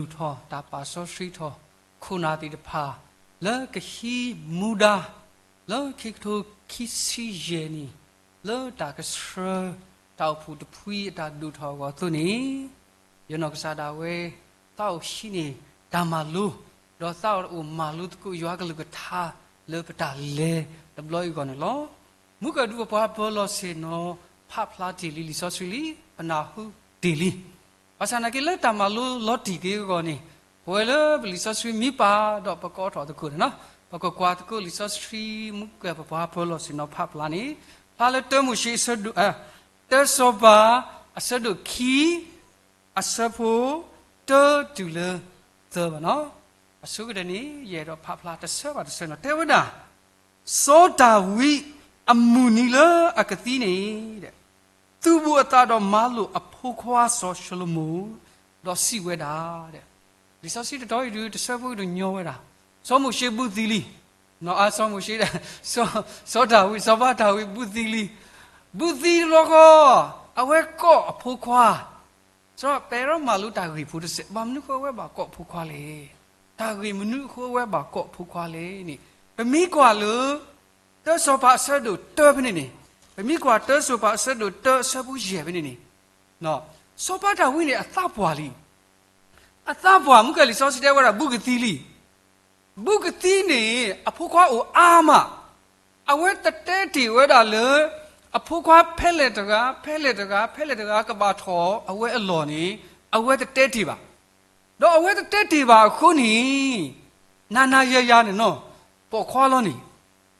တၢ်ပာ်ဒိၣ်ထီၣ် တၢ်ပာ်စီဆှံထီၣ် ခိၣ်နၢ်သ့ၣ်တဖၣ် လၢကဟံးမူဒါ လၢခံကထိခံဆံယဲၢ်နံၣ် လၢတၢ်ကဆှၢ တၢ်အိၣ်ဖှိၣ်တဖုအတၢ်ဒိၣ်ထီၣ်အဂီၢ်အသိးန့ၣ် ယနီၢ်ကစၢ်ဒၣ်ဝဲ သးအိၣ်ဟံးန့ၢ်တၢ်မၤလိ ဒီးသးအိၣ်မၤလိသကိးယွၤကလုၢ်ကထါ လၢပတၢ်လဲၤတဘျီအံၤအဂီၢ်န့ၣ်လီၤ. မုၢ်ကၢၢ်ဒူပပှၤပၢၤလီၢ်ဆ့ၣ်နီၤ ဖးဖျါတ့ၢ်လံလံာ်စီဆှံလံ, ပနၢ်ဟူတ့ၢ်လံ. ဘၣ်ဆၣ်သနာ်က့လၢတၢ်မၤလိလီၤတံၢ်က့ၤအဂီၢ်န့ၣ် ပဝဲလၢပလံာ်စီဆှံမံပာ်ဒီးပကိးထီၣ်သကိးန့ၣ်လီၤ. ပကကွၢ်သကိးလံာ်စီဆှံ မုၢ်ကၢၢ်ပပှၤပၢၤလီၢ်ဆ့ၣ်နီၤဖးဖျါန့ၣ် ဖျါလၢတၢမိၤၡ့အဆၢဒိၣ် တၢစီၤပၤ အဆၢဒိၣ်ခံ အဆၢဖိ တၢတုၤလၢသၢဘၣ်နီၤ. အဆိကတၢၢ်န့ၣ် ယအဲၣ်ဒိးဖးဖျါတဆၢဘၣ်တဆၢနီၤ တဲဝဲဒၣ် စီၤဒၤဝံးအမုၢ်နံၤလၢအကသံန့ၣ် သူၣ်ဘိးအသးဒီးမၤလိာ်အဖိခွါစီၤၡလိၤမိၣ် ဒီးစံးဝဲဒၣ် လံာ်စီဆှံတတီၤအံၤဒုး တဆၢဖိအံၤဒုးညီဝဲဒၣ် စီၤမိၤၡ့ဘူးသံလံ, စီၤမိၤၡ့ စီၤဒၤဝံး စီၤပၤဒၤဝံးဘူးသံလံ, ဘူးသံတဘျီဃီ အဝဲကိးအဖိခွါ စီၤပၤဒီးမၤလိတၢ်ဂ့ၢ်ဖိတစဲး ဘၣ်မနုၤအဃိအဝဲဘၣ်ကိးအဖိခွါလဲၣ်, တၢ်ဂ့ၢ်မနုၤအဃိအဝဲဘၣ်ကိးအဖိခွါလဲၣ်န့ၣ် ပမ့ၢ်ကွၢ်လၢ တၢစီၤပၤအဆၢဒိၣ်တၢဖဲန့ၣ်န့ၣ်, ပမ့ၢ်ကွၢ်တၢစီၤပၤအဆၢဒိၣ်တၢအဆၢဖိယဲၢ်ဖဲန့ၣ်န့ၣ်, စီၤပၤဒၤဝံးန့ၣ် အသးပှၢ်လံ, အသးပှၢ် မုၢ်ကၢၢ်လံာ်စီဆှံတဲဝဲဒၣ် ဘူးကသံလံ, ဘူးကသံန့ၣ် အဖိခွါအိၣ်အါမး, အဝဲတတဲတ့ၢ်ဝဲဒၣ်လၢ အဖိခွါဖဲလဲၣ်တဂၤ ဖဲလဲၣ်တဂၤ ဖဲလဲၣ်တဂၤ ကဘၣ်ထီၣ်အဝဲအလီၢ်န့ၣ် အဝဲတတဲတ့ၢ်ဘၣ်. ဒီးအဝဲတတဲတ့ၢ်ဘၣ်အဃိန့ၣ် နၤနၤယၤယၤန့ၣ်နီၤ ပိာ်ခွါလီၤန့ၣ်,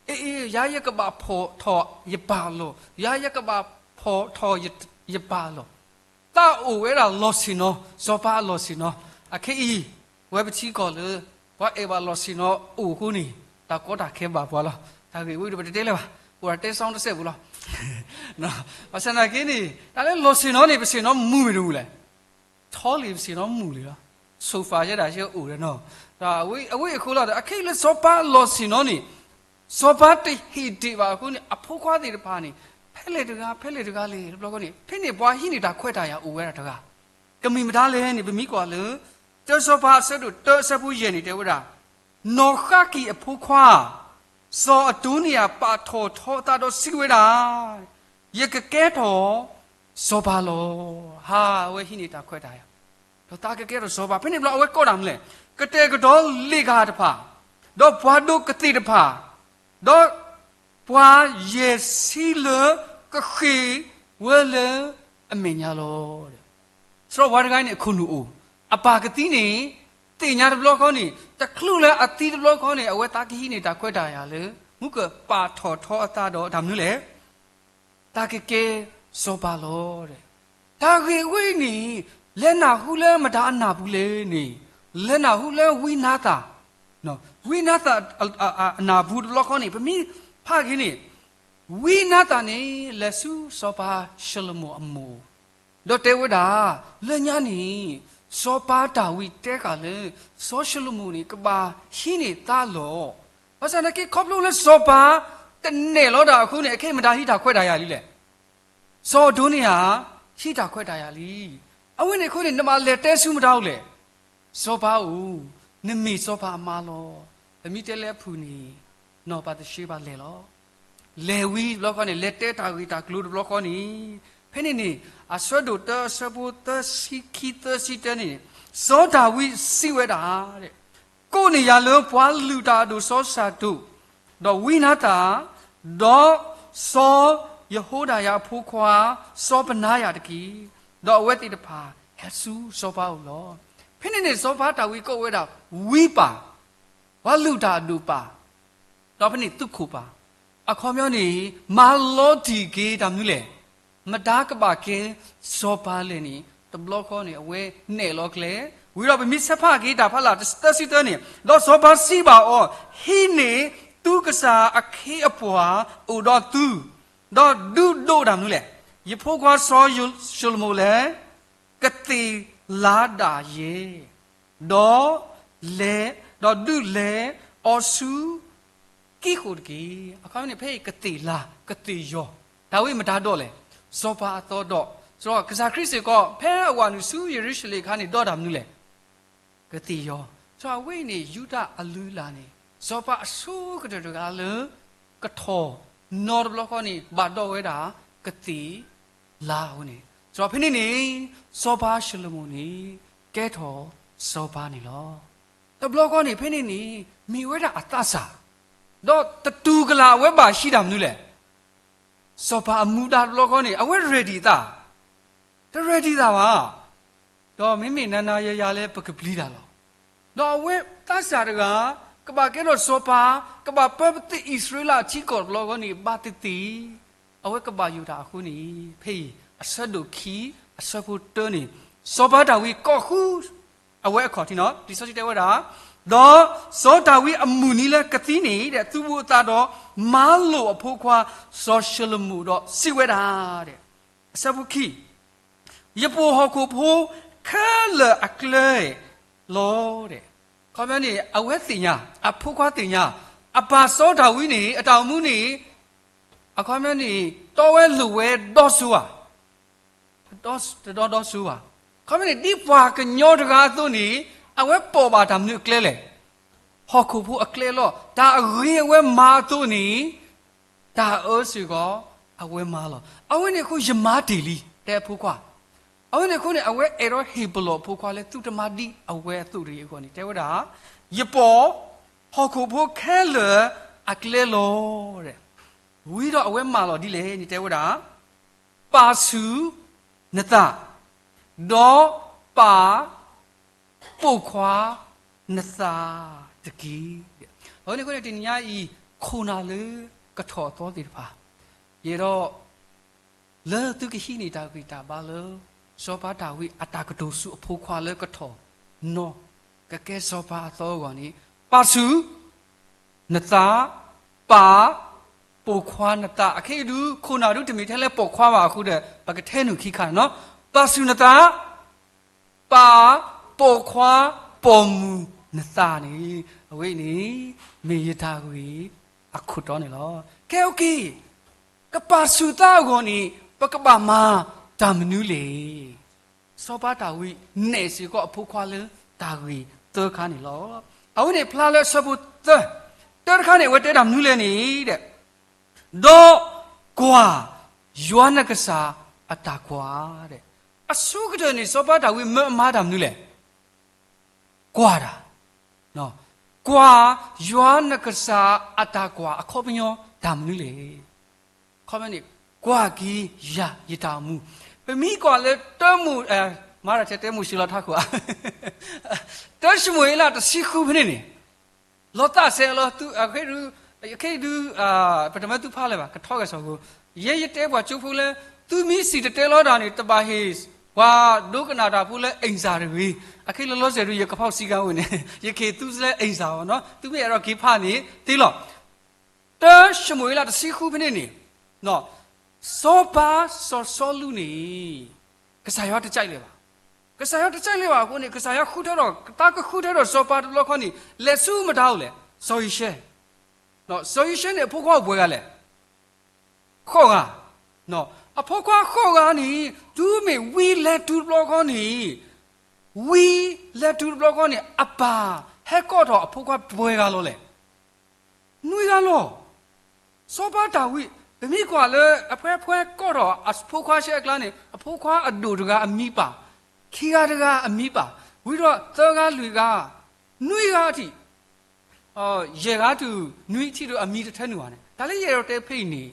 အ့ အ့ ယၤယကဘၣ်ဖီၣ်ထီၣ်ယပၢ်အလီၢ်, ယၤယကဘၣ်ဖီၣ်ထီၣ်ယပၢ်အလီၢ်, သးအိၣ်ဝဲဒၣ်လီၢ်ဆ့ၣ်နီၤ စီၤပၤအလီၢ်ဆ့ၣ်နီၤ, အခဲအံၤ ဝဲပထံကီၢ်လၢ ပှၤအဲၣ်ဘၣ်လီၢ်ဆ့ၣ်နီၤအိၣ်အဃိန့ၣ် တၢ်ကီတၢ်ခဲဘၣ်ပှၤလီၤ. တၢ်ဂ့ၢ်ဝဲဒၣ်ပတတဲလၢၤဘၣ်, အိၣ်ဒၣ်တဲ sound တစဲးပူၤလီၤ. ဘၣ်ဆၣ်သနာ်က့န့ၣ် တၢ်လၢလီၢ်ဆ့ၣ်နီၤန့ၣ် ပဆ့ၣ်နီၤမုာ်မ့ၢ်တမုာ်လဲၣ်, ထီလံပဆ့ၣ်နီၤမုာ်လံလီၤ, ဆိၣ်ဖးယဲဒၣ်ယဲအိၣ်ဒီးနီၤ, အဝဲအဃိလီၤ အခဲအံၤလၢစီၤပၤလီၢ်ဆ့ၣ်နီၤန့ၣ် စီၤပၤတဟ့ၣ်တ့ၢ်ဘၣ်အဃိန့ၣ် အဖိခွါသ့ၣ်တဖၣ်န့ၣ် ဖဲလဲၣ်တဂၤ ဖဲလဲၣ်တဂၤလဲၣ် တဘျီဃီန့ၣ် ဖဲန့ၣ်ပှၤဟံးန့ၢ်တၢ်ခွဲးတၢ်ယာ်အိၣ်ဝဲဒၣ်တဂၤ, ကမ့ၢ်မတၤလဲၣ်န့ၣ် ပမ့ၢ်ကွၢ်လၢ တၢစီၤပၤအဆၢဒိၣ်တၢအဆၢဖိယဲၢ်န့ၣ် တဲဝဲဒၣ်, နီၢ်ဃးကံၢ်အဖိခွါ စီၤအဒိနံယၤပာ်ထီၣ်ထီအသးဒီးစံးဝဲဒၣ်, ယကကဲထီၣ်စီၤပၤလီၤ. ဟါ အဝဲဟံးန့ၢ်တၢ်ခွဲးတၢ်ယာ် ဒီးသးကကဲထီၣ်စီၤပၤ ဖဲန့ၣ်တဘျီအဝဲကိးတၢ်မနုၤလဲၣ်, ကတဲာ်ကတီၤလ့ၣ်ဂၤတဖၣ်, ဒီးပှၤဒိးကသ့ၣ်တဖၣ်, ဒီးပှၤယဲၢ်ဆံလၢကဃ့ၢ်ဝဲလၢအမဲာ်ညါလီၤ. စီၤပၤတဂၤန့ၣ် အခိၣ်နူာ်အိၣ်, အပၢ်ကသံန့ၣ် သ့ၣ်ညါတဘျီဃီန့ၣ် တချုးလၢအသံတဘျီဃီန့ၣ် အဝဲသးကဟံးန့ၢ်တၢ်ခွဲးတၢ်ယာ်လၢ မုၢ်ကၢၢ်ပာ်ထီၣ်ထီအသးဒီးတၢ်မနုၤလဲၣ် သးကကဲစီၤပၤလီၤ. တၢ်ဂ့ၢ်ဝဲအံၤန့ၣ် လဲၤနၢ်ဟူလၢမတၤအနၢ်ပူၤလဲၣ်န့ၣ်, လဲၤနၢ်ဟူလၢဝံနၤသၣ်, ဝံနၤသၣ်အနၢ်ပူၤတဘျီဃီန့ၣ် ပမ့ၢ်ဖးက့ၤန့ၣ်, ဝံနၤသၣ်န့ၣ် လဲၤဆူစီၤပၤၡလိၤမိၣ်အမိၢ် ဒီးတဲဝဲဒၣ်, လၢညါန့ၣ် စီၤပၤဒၤဝံးတဲဃာ်လၢ စီၤၡလိၤမိၣ်န့ၣ် ကဘၣ်ဟံးန့ၢ်သးလီၢ်, ဘၣ်ဆၣ်သနာ်က့ ခီဖျိလၢစီၤပၤတနဲၣ်လီၤတၢ်အဃိန့ၣ် အခဲအံၤမတၤဟံးတၢ်ခွဲးတၢ်ယာ်လံလဲၣ်. စီၤအဒိနံယၤ ဟံးတၢ်ခွဲးတၢ်ယာ်လံ. အဝဲန့ၣ်အဃိန့ၣ် နဘၣ်လဲၤတဲဆူမတၤအိၣ်လဲၣ်. စီၤပၤအိၣ်, နမ့ၢ်စီၤပၤအမါလီၤ. ပမ့ၢ်တဲလၢအဖုၣ်န့ၣ် နီၢ်ပၤသရှ့ဘၣ်လဲၤလီၤ. လဲၤဝံၤတဘျီဃီန့ၣ် လဲၤတဲတၢ်ဂ့ၢ်တၢ်ကျိၤတဘျီဃီန့ၣ်, ဖဲန့ၣ်န့ၣ် အဆၢဒိၣ်တၢအဆၢဖိသၢဆံခံသၢဆံတၢန့ၣ်, စီၤဒၤဝံးစံးဝဲဒၣ် ကိးန့ၢ်ယၤလၢပှၤလုၢ်တၢ်အဒိၣ်စီၤစၤဒိၣ်, ဒီးဝံနၤသၣ်, ဒီးစီၤယဟိဒၤယၤအဖိခွါ စီၤပနၤယၤတက့ၢ်. ဒီးအဝဲသ့ၣ်တဖၣ်ဟဲဆူစီၤပၤအအိၣ်လီၤ. ဖဲန့ၣ်န့ၣ် စီၤပၤဒၤဝံးကိးဝဲဒၣ် ဝံပၢ်, ပှၤလုၢ်တၢ်အဒိၣ်ပၢ်, ဒီးဖဲန့ၣ်သုးခိၣ်ပၢ်, အခီပညီန့ၣ် မၤလီၤတံၢ်က့ၤတၢ်မနုၤလဲၣ် မတၤကဘၣ်ကဲစီၤပၤလဲၣ်န့ၣ် တဘျီဃီန့ၣ် အဝဲနဲၣ်လီၤကျဲ, ဝံၤဒီးပမ့ၢ်ဆဲးဖးက့ၤတၢ်ဖးလၢ်သၢဆံတၢန့ၣ်, ဒီးစီၤပၤစံးဘၣ်အီၤ, ဟံးန့ၢ်သုကစၢ်အခ့အပှၤအိၣ်ဒီးသု, ဒီးဒုးဒိးတၢ်မနုၤလဲၣ်, ယဖိခွါစီၤၡလိၤမိၣ်လဲၣ် ကသ့ၣ်လၤဒၣ်ယဲ, ဒီးလဲၤ, ဒီးဒုးလဲၤအီၤဆူ ကံဃိၣ်တက့ၢ်. အခီပညီန့ၣ် ဖဲအံၤကသ့ၣ်လၤ ကသ့ၣ်ယီၤ, တၢ်ဝဲအံၤမတၤဒီးလဲၣ်, စီၤပၤအသီဒီး, ကစၢ်ခရံာ်စ့ၢ်ကီး ဖဲအဝဲနုာ်ဆူယရူၤၡလ့ၣ်အခါန့ၣ် ဒီးတၢ်မနုၤလဲၣ်, ကသ့ၣ်ယီၤ. စီၤအဝဲအံၤန့ၣ် ယူဒၤအလုၢ်အလၢ်န့ၣ် စီၤပၤအဆိကတၢၢ်တဂၤလၢ ကထီၣ်နီတဘျီဃီန့ၣ် ဘၣ်ဒိဝဲဒၣ် ကသ့ၣ်လါအဃိန့ၣ်, စီၤဖဲန့ၣ်န့ၣ် စီၤပၤၡလိၤမိၣ်န့ၣ် ကဲထီၣ်စီၤပၤန့ၣ်လီၤ. တဘျီဃီန့ၣ် ဖဲန့ၣ်န့ၣ် မ့ၢ်ဝဲဒၣ်အသးစၢ်, ဒီးတတူၢ်ကလာ်အဝဲဘၣ်ဟံးတၢ်မနုၤလဲၣ်. စီၤပၤအမူဒါတဘျီဃီန့ၣ် အဝဲ ready သး, တ ready သးဘၣ်. ဒီးမ့မ့ၢ်နၤနၤယၤယၤလၢပကပျံၤတၢ်လီၤ. ဒီးအဝဲသးစၢ်တဂၤ ကဘၣ်ကဲထီၣ်စီၤပၤ, ကဘၣ်ပၢပသ့ၣ်အံၣ်စရ့လးအထံကီၢ်တဘျီဃီန့ၣ် ဘၣ်သ့ၣ်သ့ၣ် အဝဲကဘၣ်ယိၣ်တၢ်အဃိန့ၣ် ဖဲအံၤ အဆၢဒိၣ်ခံ အဆၢဖိတၢန့ၣ် စီၤပၤဒၤဝံးကိးဃု အဝဲအခီၣ်ထံးန့ၣ် လံာ်စီဆှံတဲဝဲဒၣ်, ဒီးစီၤဒၤဝံးအမုၢ်နံၤလၢကသံန့ၣ် ဒဲးသူၣ်ဘိအသးဒီး မၤလိာ်အဖိခွါ စီၤၡလိၤမိၣ်ဒီးစံးဝဲဒၣ်, အဆၢဖိခံ ယပိာ်ဟီၣ်ခိၣ်ဖိခဲလၢာ်အကျဲလီၤ. အခီပညီန့ၣ် အဝဲသ့ၣ်ညါ, အဖိခွါသ့ၣ်ညါ, အပၢ်စီၤဒၤဝံးန့ၣ် အတၢ်အိၣ်မူန့ၣ် အခီပညီန့ၣ် တီဝဲလိၤဝဲဒီဆိဧါ, တဒီဒီဆိဘၣ်. အခီပညီန့ၣ် ဒ်ပှၤကညီတဂၤအသိးန့ၣ် အဝဲပိာ်ဘၣ်တၢ်မနုၤအကျဲလဲၣ်. ဟီၣ်ခိၣ်ဖိအကျဲလီၤ. တၢ်အဂ့ၤအဝဲမၤအသိးန့ၣ် တၢ်အၢစ့ၢ်ကီး အဝဲမၤလီၤ. အဝဲန့ၣ်အဃိ ယမၤတ့ၢ်လံ တဲအဖိခွါ. အဝဲန့ၣ်အဃိန့ၣ် အဝဲအဲၣ်ဒိးဟ့ၣ်ပလီၢ်အဖိခွါလၢသူၣ်တမါဒ်အဝဲအသိးတဂ့ၤအဂီၢ်န့ၣ် တဲဝဲဒၣ်, ယပိာ်ဟီၣ်ခိၣ်ဖိခဲလၢာ်အကျဲလီၤ. ဝံၤဒီးအဝဲမၤလီၤဒ်လဲၣ်န့ၣ် တဲဝဲဒၣ်, ပာ်ဆူၣ်နသး, ဒီးပာ်ပိာ်ခွါနသးတက့ၢ်. အဝဲန့ၣ်အဃိန့ၣ် တနံၤညါအံၤ ခိၣ်နၢ်လၢကထီၣ်အသီသ့ၣ်တဖၣ်, ယအဲၣ်ဒိး လၢသုကဟံးန့ၢ်တၢ်ဂံၢ်တၢ်ဘါလၢ စီၤပၤဒၤဝံးအတၢ်ကတိၤဆူအဖိခွါလၢကထီၣ်နီၢ် ကကဲစီၤပၤအသီအဂီၢ်န့ၣ်, ပာ်ဆူၣ်နသး, ပာ်ပိာ်ခွါနသး. အခဲအံၤဒုး ခိၣ်နၢ်ဒုးတမ့ၢ်ထဲလၢပိာ်ခွါဘၣ်အဃိဒီး ပကထဲနုာ်ခံခါန့ၣ်လီၤ. ပာ်ဆူၣ်နသး, ပာ်ပိာ်ခွါပိာ်မုၣ်နသးန့ၣ်, အဝဲအံၤန့ၣ် မ့ၢ်ယတၢ်ဂ့ၢ်အခိၣ်တီန့ၣ်လီၤ. ကဲ okay, ကပာ်ဆူၣ်သးအဂီၢ်န့ၣ် ပကဘၣ်မၤတၢ်မနုၤလဲၣ်. စီၤပၤဒၤဝံးနဲၣ်စ့ၢ်ကီးအဖိခွါလၢ တၢ်ဂ့ၢ်သၢခါန့ၣ်လီၤ. အဝဲန့ၣ်ဖျါလၢအဆၢဖိသၢ, တၢတခါန့ၣ် အဝဲတဲတၢ်မနုၤလဲၣ်န့ၣ်, ဒီးကွၢ်, ယွၤနကစၢ်အတၢ်ကွၢ်, အဆိကတၢၢ်န့ၣ် စီၤပၤဒၤဝံးမၢအမါတၢ်မနုၤလဲၣ်. ကွၢ်တၢ်, ကွၢ်, ယွၤနကစၢ်အတၢ်ကွၢ်အခီပညီတၢ်မနုၤလဲၣ်. အခီပညီန့ၣ် ကွၢ်က့ၤယၤယတၢ်အိၣ်မူ, ပမ့ၢ်ကွၢ်လၢတၢမိၤ, မၤတၢ်ထဲတၢမိၤၡ့လီၤထးခိၣ်ဧါ, တၢၡမူၤအ့လးတဆံဃုဖဲန့ၣ်န့ၣ်, လီၤသးစဲးလီၤ, ခဲအံၤဒုး, ပတမၢသုဖးလၢၤဘၣ်, ကထီဂဲၤဆၢကီး, ယဲယတဲပှၤကၠိဖိလၢ သုမ့ၢ်စံၣ်တဲၤတဲလီၤတၢ်န့ၣ် တဘၣ်ဟ့ၣ်ပှၤဒိကနၣ်တၢ်ဖိလၢ အိမ်သာ တဂ့ၤ. အခဲလၢာ်လီၤစဲးဒုး ယကဖီၣ်စံးကဝဲန့ၣ် ယကဟ့ၣ်သုလၢ အိမ်သာ အီၤနီၤ, သုမ့ၢ်အဲၣ်ဒိးက့ၤဖးန့ၣ်သ့လီၤ. တၢၡမူၤအ့လးတဆံဃုဖဲန့ၣ်န့ၣ်, စီၤပၤစီၤစီလူးန့ၣ် ကစၢ်ယွၤတကြိုက်လၢၤဘၣ်. ကစၢ်ယွၤတကြိုက်လၢၤဘၣ်အဃိန့ၣ် ကစၢ်ယွၤဃုထၢထီၣ်, တၢ်ကဃုထၢထီၣ်စီၤပၤတဘျီခီန့ၣ် လဲၤဆူမတၤအိၣ်လဲၣ်, စီၤယံၤၡဲ. စီၤယံၤၡဲန့ၣ် အဖိခွါအိၣ်ပှဲၤဂၤလဲၣ်. ဃိးဂၤ. အဖိခွါဃိးဂၤန့ၣ် တုၤမ့ၢ်ဝံလဲၤတုၤတဘျီခီန့ၣ်, ဝံလဲၤတုၤတဘျီခီန့ၣ် အပၢ်ဟဲကိးထီၣ်အဖိခွါပှဲၤဂၤလီၤလဲၣ်. နွံဂၤလီၤ. စီၤပၤဒၤဝံး ပမ့ၢ်ကွၢ်လၢအဖှဲဖှဲကိးထီၣ်အဖိခွါဆဲအကျါန့ၣ် အဖိခွါအဒိၣ်တဂၤအမံၤပာ်, ခံဂၤတဂၤအမံၤပာ်, ဝံၤဒီးသၢဂၤလွံၢ်ဂၤ, နွံဂၤထံၣ်, ယဲၢ်ဂၤတုၤနွံထံၣ်ဒီးအမံၤတထဲနုာ်ဘၣ်န့ၣ် တၢ်လၢယအဲၣ်ဒိးတဲဖဲအံၤန့ၣ်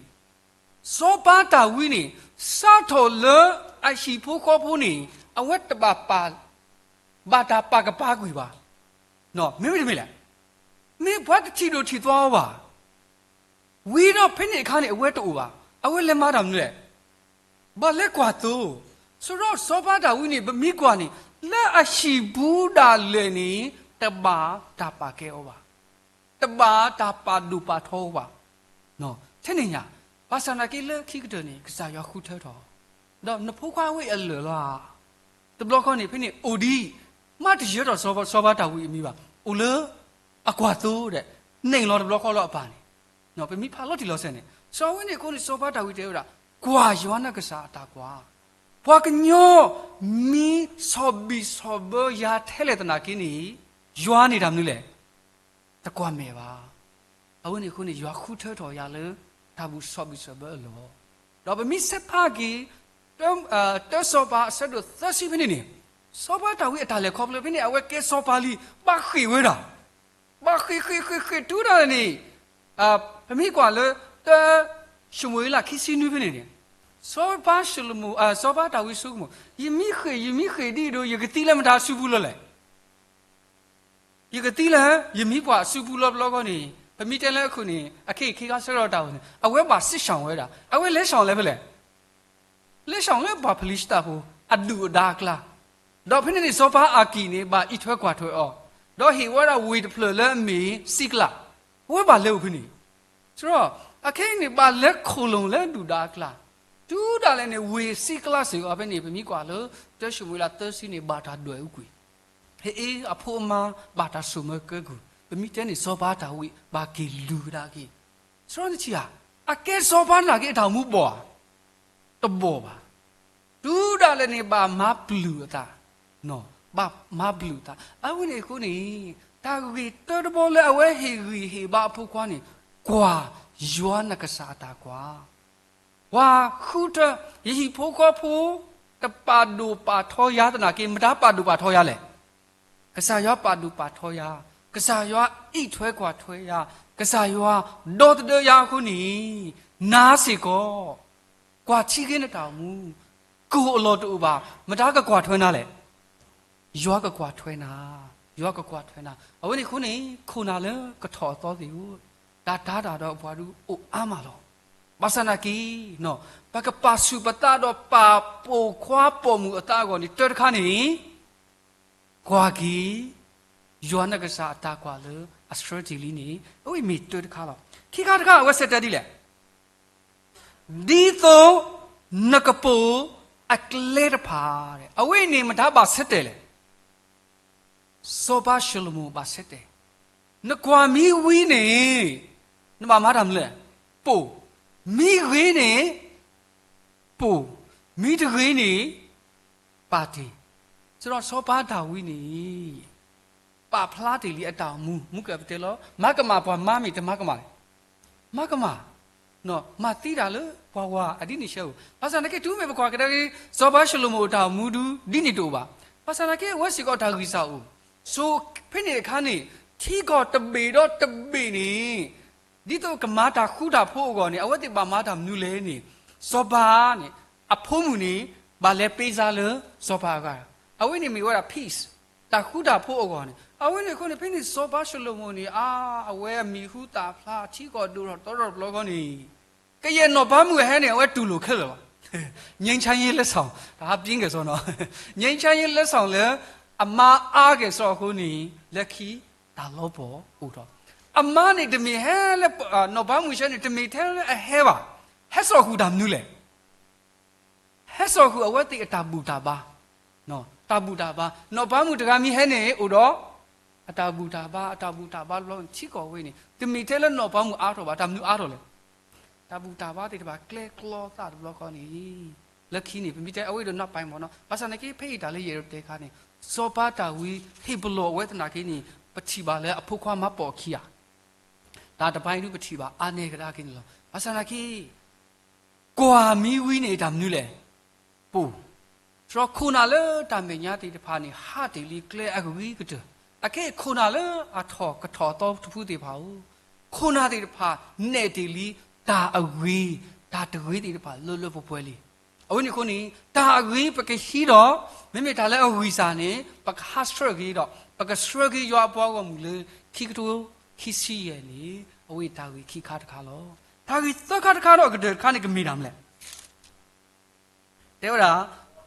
စီၤပၤဒၤဝံးန့ၣ် စးထီၣ်လၢအဟံၣ်ဖိဃီဖိန့ၣ် အဝဲတဘၣ်ပာ်, ဘၣ်တၢ်ပာ်ကပၤကွံာ်ဘၣ်. မ့မ့ၢ်တမ့ၢ်လဲၣ်, မ့ၢ်ပှၤတထံၣ်ဒိၣ်ထံၣ်သွါအီၤဘၣ်. ဝံၤဒီးဖဲန့ၣ်အခါန့ၣ် အဝဲတအိၣ်ဘၣ်. အဝဲလဲၤမၤတၢ်မနုၤလဲၣ်. ဘၣ်လဲၤကွၢ်သိ, ဆိဒီးစီၤပၤဒၤဝံးန့ၣ် ပမ့ၢ်ကွၢ်န့ၣ် လၢအဟံၣ်ပူၤဒၣ်လဲာ်န့ၣ် တဘၣ်တၢ်ပာ်ကဲအီၤဘၣ်. တဘၣ်တၢ်ပာ်ဒိၣ်ပာ်ထီအီၤဘၣ်. ထဲန့ၣ်ညါ, ဘၣ်ဆၣ်နာ်က့လၢခံကတၢၢ်န့ၣ် ကစၢ်ယွၤဃုထၢထီၣ်, ဒီးနဖိခွါဝဲအလၢာ်လီၤဧါ. တဘျီဃီန့ၣ် ဖဲန့ၣ်အိၣ်ဒံး, မ့ၢ်တယၢၤထီၣ်စီၤပၤဒၤဝံးအမံၤဘၣ်, အိၣ်လၢအကွၢ်သိဒီး နဲၣ်လီၤတဘျီဃီလၢအပၢ်န့ၣ်, ပမ့ၢ်ဖးလီၤတံၢ်လီၤဆဲးန့ၣ် စီၤဝဲန့ၣ်အဃိန့ၣ် စီၤပၤဒၤဝံးတဲဝဲဒၣ်, ကွၢ်ယွၤနကစၢ်အတၢ်ကွၢ်. ပှၤကညီမ့ၢ်ဆီၣ်ဘံၣ်ဆီၣ်ဘၢယၤထဲလဲၣ်သနာ်က့န့ၣ်, ယွၤန့ၣ်တၢ်မနုၤလဲၣ်, တကွၢ်မဲာ်ဘၣ်. အဝဲန့ၣ်အဃိန့ၣ် ယွၤဃုထၢထီၣ်ယၤလၢ တၢ်ဘူၣ်ဆီၣ်ဘံၣ်ဆီၣ်ဘၢအလီၢ်. ဒီးပမ့ၢ်ဆဲးဖးက့ၤ တၢစီၤပၤအဆၢဒိၣ်သၢဆံဖဲန့ၣ်န့ၣ်, စီၤပၤတၢ်ဝံအတၢ်လဲၤခီဖျိဖဲန့ၣ် အဝဲကဲစီၤပၤလံ, ဘၣ်ဃ့ၢ်ဝဲဒၣ် ဘၣ်ဃ့ၢ်ဃ့ၢ်ဃ့ၢ်ဃ့ၢ်တုၤဒၣ်လဲာ်န့ၣ်, ပမ့ၢ်ကွၢ်လၢ တၢၡမူၤအ့လးခံဆံနွံဖဲန့ၣ်န့ၣ်, စီၤပၤၡလိၤမိၣ်, စီၤပၤတၢ်ဝံဆိကမိၣ်, ယမ့ၢ်ဃ့ၢ် ယမ့ၢ်ဃ့ၢ်ဒ်အံၤဒီး ယကသံလၢမတၤအစုပူၤလီၤလဲၣ်. ယကသံလၢယမံၤပှၢ်အစုပူၤလီၤဘျီဂီၢ်န့ၣ်, ပမ့ၢ်တဲလၢအခိၣ်န့ၣ် အခဲအံၤခ့ခါဆၢကတီၢ်တၢ်အိၣ်န့ၣ် အဝဲဘၣ်စံးဆၢဝဲဒၣ်, အဝဲလဲၤဆၢလဲၣ်ဖဲလဲၣ် လဲၤဆၢလဲၣ်ပှၤဖလံၡတၢ်ဖိ အဒုၣ်အဒါအကျါ, ဒီးဖဲန့ၣ်န့ၣ် စီၤပၤအၤကံၣ်န့ၣ် ဘၣ်အံးထွဲကွၢ်ထွဲအီၤ, ဒီးဟ့ၣ်ဝဲဒၣ်ဝ့ၢ်တဖျၢၣ်လၢအမ့ၢ်စံးကလး, အဝဲဘၣ်လဲၤအိၣ်ဖဲန့ၣ်, သတးဒီး အခဲအံၤန့ၣ် ဘၣ်လဲၤခိၣ်လိာ်လၢဒုၣ်ဒါအကျါ, တုၤဒၣ်လဲာ်န့ၣ် ဝ့ၢ်စံးကလးစ့ၢ်ကီးဖဲန့ၣ် ပမ့ၢ်ကွၢ်လၢ တၢၡမူၤအ့လးသၢဆံန့ၣ် ဘၣ်တၢ်ဒွဲၣ်အူကွံာ် ဟ့ၣ်အဖိအမါဘၣ်တၢ်ဆိၣ်မၢကဲကုၢ်, ပမ့ၢ်တဲန့ၣ် စီၤပၤတၢ်ဝံဘၣ်က့ၤလူၤကဒါက့ၤ, သတးဒီးနထံၣ်ဧါ, အကဲစီၤပၤနာ်က့အတၢ်အိၣ်မူဘီၣ်ဧါ, တဘီၣ်ဘၣ်, တုၤဒၣ်လဲာ်န့ၣ် ဘၣ်မၤပျုၢ်အသး, ဘၣ်မၤပျုၢ်အသး, အဝဲန့ၣ်အဃိန့ၣ် တၢ်ဂ့ၢ်တၢတဘီလၢအဝဲဟ့ၣ်ဂံၢ်ဟ့ၣ်ဘါအဖိခွါန့ၣ်, ကွၢ်ယွၤနကစၢ်အတၢ်ကွၢ် ပှၤဃုထၢ ယဟံၣ်ဖိဃီဖိ တပာ်ဒိၣ်ပာ်ထီယၤသနာ်က့ မတၤပာ်ဒိၣ်ပာ်ထီယၤလဲၣ်. ကစၢ်ယွၤပာ်ဒိၣ်ပာ်ထီယၤ, ကစၢ်ယွၤအံးထွဲကွၢ်ထွဲယၤ, ကစၢ်ယွၤဒီသဒၢယၤအဃိန့ၣ်, နၤစ့ၢ်ကီး ကွၢ်ထံဂ့ၤနတၢ်အိၣ်မူ, ကိၢ်အလီၢ်တအိၣ်ဘၣ်, မတၤကကွၢ်ထွဲနၤလဲၣ်. ယွၤကကွၢ်ထွဲနၤ, ယွၤကကွၢ်ထွဲနၤ, အဝဲန့ၣ်အဃိန့ၣ် ခိၣ်နၢ်လၢကထီၣ်အသီသ့ၣ်ဧၢ, တၢ်တၤတၢ်ဒီးပှၤဒုးအိၣ်အါမးလီၤ. ဘၣ်ဆၣ်သနာ်က့ ပကပာ်ဆူၣ်ပသးဒီးပာ်ပိာ်ခွါပိာ်မုၣ်အသးအဂီၢ်န့ၣ် တၢတခါန့ၣ် ကွၢ်က့ၤ ယွၤနကစၢ်အတၢ်ကွၢ်လၢအဆှၢတ့ၢ်လံန့ၣ် အဝဲမ့ၢ်တၢတခါလီၤ. ခံခါတခါအဝဲဆၢတဲာ်ဒ်လဲၣ်. ဒ်သိးနကပိာ်အကျဲတဖၣ်, အဝဲန့ၣ်မတၤဘၣ်ဆၢတဲာ်လဲၣ်. စီၤပၤၡလိၤမိၣ်ဘၣ်ဆၢတဲာ်, နကွၢ်မ့ၢ်ဝံၤန့ၣ် နဘၣ်မၤတၢ်မနုၤလဲၣ်, ပိာ်, မ့ၢ်ဂ့ၤန့ၣ် ပိာ်, မ့ၢ်တဂ့ၤန့ၣ် ပာ်တ့ၢ်. သတးဒီးစီၤပၤဒၤဝံးန့ၣ် ပာ်ဖျါတ့ၢ်လံအတၢ်အိၣ်မူ, မူကပတဲလီၤ, မၤကမၣ်ပှၤမါမ့ၢ်တမၤကမၣ်လဲၣ်. မၤကမၣ်, မၤသံတၢ်လၢပှၤဝၤအဒ်န့ၣ်ဆဲဧိၤ. ဘၣ်ဆၣ်သနာ်က့ တုၤမ့ၢ်ပကွၢ်ကဒါက့ၤ စီၤပၤၡလိၤမိၣ်အတၢ်အိၣ်မူဒုး ဒ်န့ၣ်တအိၣ်ဘၣ်. ဘၣ်ဆၣ်သနာ်က့ အဝဲစ့ၢ်ကီးတၢ်ဂံၢ်စၢ်အိၣ်, ဆိဖဲန့ၣ်အခါန့ၣ် ထံကီၢ်တဘ့ၣ်ဒီးတဘ့ၣ်န့ၣ် ဒ်သိးကမၤတၢ်ဃူတၢ်ဖိးအဂီၢ်န့ၣ် အဝဲသ့ၣ်ဘၣ်မၤတၢ်မနုၤလဲၣ်န့ၣ်, စီၤပၤန့ၣ် အဖိမုၣ်န့ၣ် ဘၣ်လဲၤပ့စါလၢစီၤပၤအဂၤ, အဝဲန့ၣ်မ့ၢ်ဝဲဒၣ် peace, တၢ်ဃူတၢ်ဖိးအဂီၢ်န့ၣ်. အဝဲန့ၣ်အဃိန့ၣ် ဖဲန့ၣ်စီၤပၤၡလိၤမိၣ်န့ၣ် အါ, အဝဲအမံၤဟူသၣ်ဖျါ ထံကီၢ်ဒိၣ်ထီၣ်တီထီၣ်တဘျီဃီန့ၣ် ကယဲၢ်နီၢ်ပၤမုၣ်အဟဲန့ၣ် အဝဲတူၢ်လိာ်ခဲလၢာ်လီၤ. ငြိမ်းချမ်းရေးလက်ဆောင်, တဟးပြင်းကဲၤစီနီၤ, ငြိမ်းချမ်းရေးလက်ဆောင်လၢ အမါအါကဲၤစီအဃိန့ၣ် လၢခံတၢ်လီၤပှီၢ်အိၣ်ထီၣ်, အမါန့ၣ်တမ့ၢ်ဟဲလၢ နီၢ်ပၤမုၣ်ဆဲန့ၣ် တမ့ၢ်ထဲလၢအဟဲဘၣ်, ဟဲစိာ်ဃုာ်တၢ်မနုၤလဲၣ်. ဟဲစိာ်ဃုာ်အဝဲသ့ၣ်အတၢ်ဘူၣ်တၢ်ဘါ, တၢ်ဘူၣ်တၢ်ဘါ, နီၢ်ပၤမုၣ်တဂၤမ့ၢ်ဟဲန့ၣ် အိၣ်ဒီး အတၢ်ဘူၣ်တၢ်ဘါ, အတၢ်ဘူၣ်တၢ်ဘါတဘျီန့ၣ် ထံကီၢ်ဝဲန့ၣ် တမ့ၢ်ထဲလၢနီၢ်ပၤမုၣ်အါထီၣ်ဘၣ်, တၢ်မနုၤအါထီၣ်လဲၣ်. တၢ်ဘူၣ်တၢ်ဘါသ့ၣ်တဖၣ်ကျဲကျီသၣ်တဘျီဃီန့ၣ်, လၢခံန့ၣ် ပမ့ၢ်တဲအဝဲဒိးနီၢ်ပၤမၢ်နီၤ, ဘၣ်ဆၣ်သနာ်က့ ဖဲအံၤတၢ်လၢယအဲၣ်ဒိးတဲခါန့ၣ် စီၤပၤဒၤဝံးဟ့ၣ်ပလီၢ်အဝဲသနာ်က့န့ၣ် ပထံၣ်ဘၣ်လၢအဖိခွါမၤပိာ်အခံဧါ. တၢ်တပၤအံၤဒုးပထံၣ်ဘၣ်အါန့ၢ်ကဒါက့ၤန့ၣ်လီၤ. ဘၣ်ဆၣ်သနာ်က့ ကွၢ်မ့ၢ်ဝံၤန့ၣ်တၢ်မနုၤလဲၣ်, ပိာ်, သတးဒီးခိၣ်နၢ်လၢတၢ်မဲာ်ညါသ့ၣ်တဖၣ်န့ၣ် ဟးတ့ၢ်လံကျဲအဂ့ၤကတၢၢ်, အခဲအံၤခိၣ်နၢ်လၢအထီၣ်ကထီၣ်အသီတဖုသ့ၣ်တဖၣ်ဧိၤ, ခိၣ်နၢ်သ့ၣ်တဖၣ်နဲၣ်တ့ၢ်လံ တၢ်အဂ့ၤ, တၢ်တဂ့ၤသ့ၣ်တဖၣ်လၢလၢပှဲၤပှဲၤလံ. အဝဲန့ၣ်အဃိန့ၣ် တၢ်အဂ့ၤပကဟံးဒီး မ့မ့ၢ်တၢ်လၢအဂံၢ်စၢ်န့ၣ် ပကဟးဆှၢက့ၤဒီး ပကဆှၢက့ၤယွၤအပှၤဂီၢ်မုၢ်လၢ ခံကထိခံဆံယဲၢ်န့ၣ် အဝဲတၢ်ဂ့ၢ်ခံခါတခါလီၤ. တၢ်ဂ့ၢ်သၢခါတခါဒီးအကတၢၢ်တခါန့ၣ် ကမ့ၢ်တၢ်မနုၤလဲၣ်. တဲဝဲဒၣ်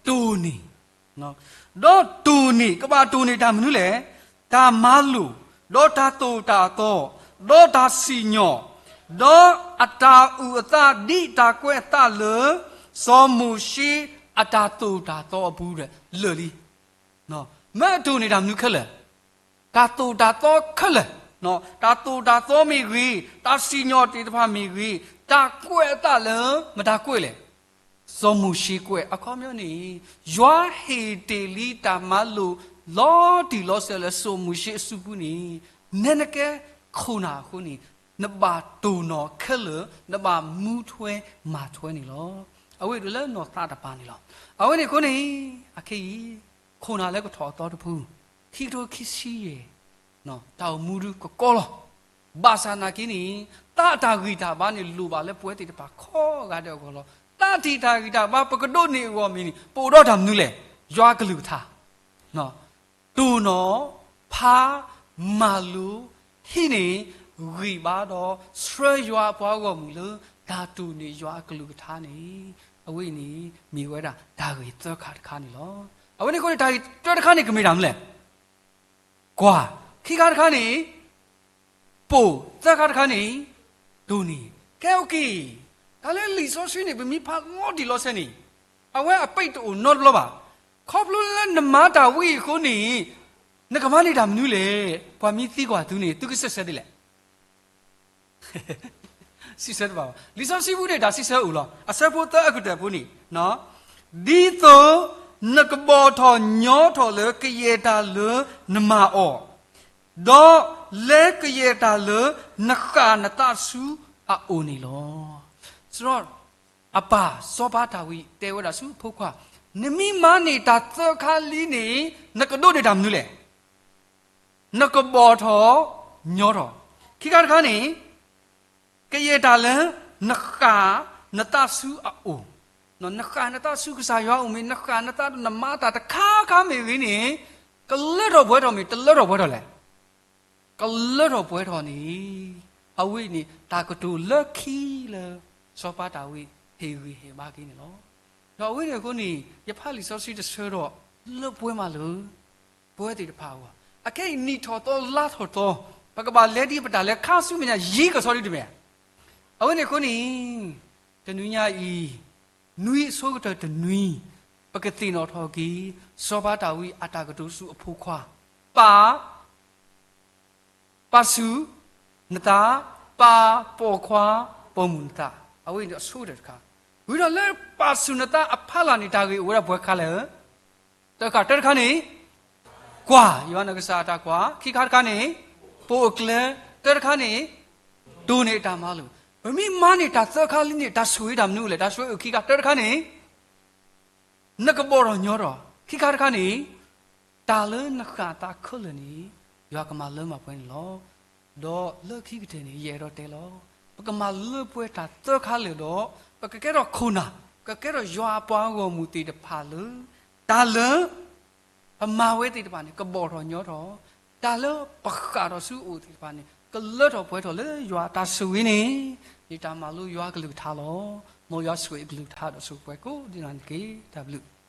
တိၢ်န့ၢ်, ဒီးတိၢ်န့ၢ်, ကဘၣ်တိၢ်န့ၢ်တၢ်မနုၤလဲၣ်, တၢ်မၤလိာ်, ဒီးတၢ်သိၣ်တၢ်သီ, ဒီးတၢ်စံၣ်ညီၣ်, ဒီးအတၢ်အုၣ်အသးဒ်တၢ်ကွဲးအသးလၢ စီၤမိၤၡ့အတၢ်သိၣ်တၢ်သီအပူၤဒီး လၢာ်လံ. မ့ၢ်အတိၢ်န့ၢ်တၢ်မနုၤခဲလၢာ်, တၢ်သိၣ်တၢ်သီခဲလၢာ်, တၢ်သိၣ်တၢ်သီမ့ၢ်ဂ့ၤ, တၢ်စံၣ်ညီၣ်သ့ၣ်တဖၣ်မ့ၢ်ဂ့ၤ, တၢ်ကွဲးအသးလၢမတၤကွဲးလဲၣ်. စီၤ စီၤမိၤၡ့ကွဲးအခီပညီန့ၣ်, ယွၤဟ့ၣ်တ့ၢ်လံတၢ်မၤလိာ်လီၤတံၢ်လီၤဆဲးလၢစီၤမိၤၡ့အစုပူၤန့ၣ်, နဲနကဲ ခိၣ်နၢ်အဃိန့ၣ်, နဘၣ်တိၢ်နီၣ်ခဲလၢာ်, နဘၣ်မူထွဲမၤထွဲန့ၣ်လီၤ. အဝဲဒၣ်လၢနီၢ်သးတပၤန့ၣ်လီၤ. အဝဲန့ၣ်အဃိန့ၣ်, အခဲအံၤ, ခိၣ်နၢ်လၢကထီၣ်အသီတဖု, ခံကထိခံဆံယဲၢ် တၢ်အိၣ်မူဒုကကီလီၤ. ဘၣ်ဆၣ်နာ်က့န့ၣ်, သးအတၢ်ဂံၢ်တၢ်ဘါန့ၣ်လိၣ်ဘၣ်လၢပဝဲသ့ၣ်တဖၣ်ခီဂာ်ဒဲးအဂီၢ်လီၤ. သးတ့ၢ်တၢ်ဂံၢ်တၢ်ဘါပကဒိးန့ၢ်အဂီၢ်မ့ၢ်န့ၣ် ပအိၣ်ဒီးတၢ်မနုၤလဲၣ်. ယွၤအကလုၢ်ကထါ တိၢ်နီၣ်, ဖး, မၤလိ, ဟံးန့ၢ်, ဂံၢ်ဘါဒီးဆှၢယွၤအပှၤဂီၢ်မုၢ်လၢ တၢ်တိၢ်န့ၢ်ယွၤအကလုၢ်ကထါန့ၣ်, အဝဲအံၤန့ၣ် မ့ၢ်ဝဲဒၣ်တၢ်ဂ့ၢ်သၢခါတခါန့ၣ်လီၤ. အဝဲန့ၣ်အဃိန့ၣ် တၢ်ဂ့ၢ်တၢတခါန့ၣ်ကမ့ၢ်တၢ်မနုၤလဲၣ်. ကွၢ်, ခံခါတခါန့ၣ် ပိာ်, သၢခါတခါန့ၣ် တိၢ်န့ၢ်. ကဲ okay, တၢ်လၢလံာ်စီဆှံန့ၣ် ပမ့ၢ်ဖးလီၤတံၢ်လီၤဆဲးန့ၣ်, အဝဲအပိတ်တအိၣ်နီတဘျီဘၣ်. ခီဖျိလၢနမၤတၢ်ဝံၤအဃိန့ၣ်, နကမၤန့ၢ်တၢ်မနုၤလဲၣ်. ပှၤမ့ၢ်သံကွၢ်သုန့ၣ် သုကစံးဆၢဒ်လဲၣ်. စံးဆၢတဘၣ်ဘၣ်. လံာ်စီဆှံပူၤန့ၣ် တၢ်စံးဆၢအိၣ်လီၤ. အဆၢဖိသၢအကတၢၢ်ဖိန့ၣ်, ဒ်သိးနကဘီၣ်ထီၣ်ညီထီၣ်လၢကယဲၢ်တၢ်လၢနမၤအီၤ, ဒီးလဲၤကယဲၢ်တၢ်လၢနဃၣ်နသးဆူအအိၣ်န့ၣ်လီၤ. စီၤပၤစီၤပၤတၢ်ဝံၤတဲဝဲဒၣ်ဆူအဖိခွါ, နမ့ၢ်မၤန့ၢ်တၢ်သၢခါလံန့ၣ် နကဒိးန့ၢ်တၢ်မနုၤလဲၣ်. နကဘီၣ်ထီၣ်ညီထီၣ်. ခံခါတခါန့ၣ် ကယဲၢ်တၢ်လၢနဃၣ်နသးဆူအအိၣ်, နဃၣ်နသးဆူကစၢ်ယွၤအအိၣ်မ့ၢ်, နဃၣ်နသးဒီးနမၤတၢ်တခါခါမ့ၢ်ဂ့ၤန့ၣ်, ကလၢထီၣ်ပှဲၤထီၣ်မ့ၢ်တလၢထီၣ်ပှဲၤထီၣ်လဲၣ်. ကလၢထီၣ်ပှဲၤထီၣ်န့ၣ်, အဝဲအံၤန့ၣ် တၢ်ကတိၤလၢခံလၢ စီၤပၤတၢ်ဝံၤဟ့ၣ်ဂံၢ်ဟ့ၣ်ဘါက့ၤန့ၣ်လီၤ. ဒီးအဝဲန့ၣ်အဃိန့ၣ် ယဖးလံာ်စီဆှံတဆၢဒီး လၢပှဲၤမးလၢ ပဝဲသ့ၣ်တဖၣ်အဂီၢ်, အခဲအံၤနံၣ်ထီၣ်သီလါထီၣ်သီ, ပကဘၣ်လဲၤဒ်ပတၢ်လဲၤခါဆူမဲာ်ညါယံာ်ကစီဒီတမ့ၢ်. အဝဲန့ၣ်အဃိန့ၣ်, တနွံညါအံၤ, နွံအဆိကတၢၢ်တနွံ, ပကသ့ၣ်နီၣ်ထီၣ်က့ၤ စီၤပၤတၢ်ဝံၤအတၢ်ကတိၤဆူအဖိခွါ, ပာ် ပာ်ဆူၣ်နသး, ပာ်ပိာ်ခွါပိာ်မုၣ်နသး, အဝဲအံၤန့ၣ်အဆိကတၢၢ်တခါ. ဝံၤဒီးလၢပာ်ဆူၣ်နသးအဖီလာ်န့ၣ် တၢ်ဂ့ၢ်အိၣ်ဝဲဒၣ်ပှဲၤခါလဲၣ်. တၢ်ခါတၢတခါန့ၣ်, ကွၢ်ယွၤနကစၢ်အတၢ်ကွၢ်, ခံခါတခါန့ၣ်, ပိာ်အကျဲ, တၢတခါန့ၣ်, တိၢ်န့ၢ်အတၢ်မၤလိာ်. ပမ့ၢ်မၤန့ၢ်တၢ်သၢခါလံန့ၣ် တၢ်ဆိၣ်ဂ့ၤတၢ်မနုၤလဲၣ်. တၢ်ဆိၣ်ဂ့ၤအိၣ်ခံခါ, တၢတခါန့ၣ် နကဘီၣ်ထီၣ်ညီထီၣ်, ခံခါတခါန့ၣ်, တၢ်လၢနဃၣ်သးခဲလၢာ်န့ၣ်, ယွၤကမၤလၢမၤပှဲၤန့ၣ်လီၤ. ဒီးလၢခံကတၢၢ်န့ၣ် ယအဲၣ်ဒိးတဲလီၤ, ပကမၤလၢပှဲၤတၢ်သၢခါလၢာ်ဒီး, ပကကဲထီၣ်ခိၣ်နၢ်, ကကဲထီၣ်ယွၤအပှၤဂီၢ်မုၢ်သ့ၣ်တဖၣ်လၢ, တၢ်လၢ ပမၤဝဲသ့ၣ်တဖၣ်န့ၣ် ကဘီၣ်ထီၣ်ညီထီၣ်, တၢ်လၢပဃၣ်ထီၣ်ဆူအအိၣ်သ့ၣ်တဖၣ်န့ၣ် ကလၢထီၣ်ပှဲၤထီၣ်လၢယွၤအတၢ်ဆိၣ်ဂ့ၤန့ၣ်, ယတၢ်မၤလိယွၤအကလုၢ်ကထါလီၤ. မ်ယွၤဆိၣ်ဂ့ၤအကလုၢ်ကထါဒီးဆိၣ်ဂ့ၤပှၤကိးဂၤဒဲးန့ၣ်တက့ၢ်. တၢ်ဘျုး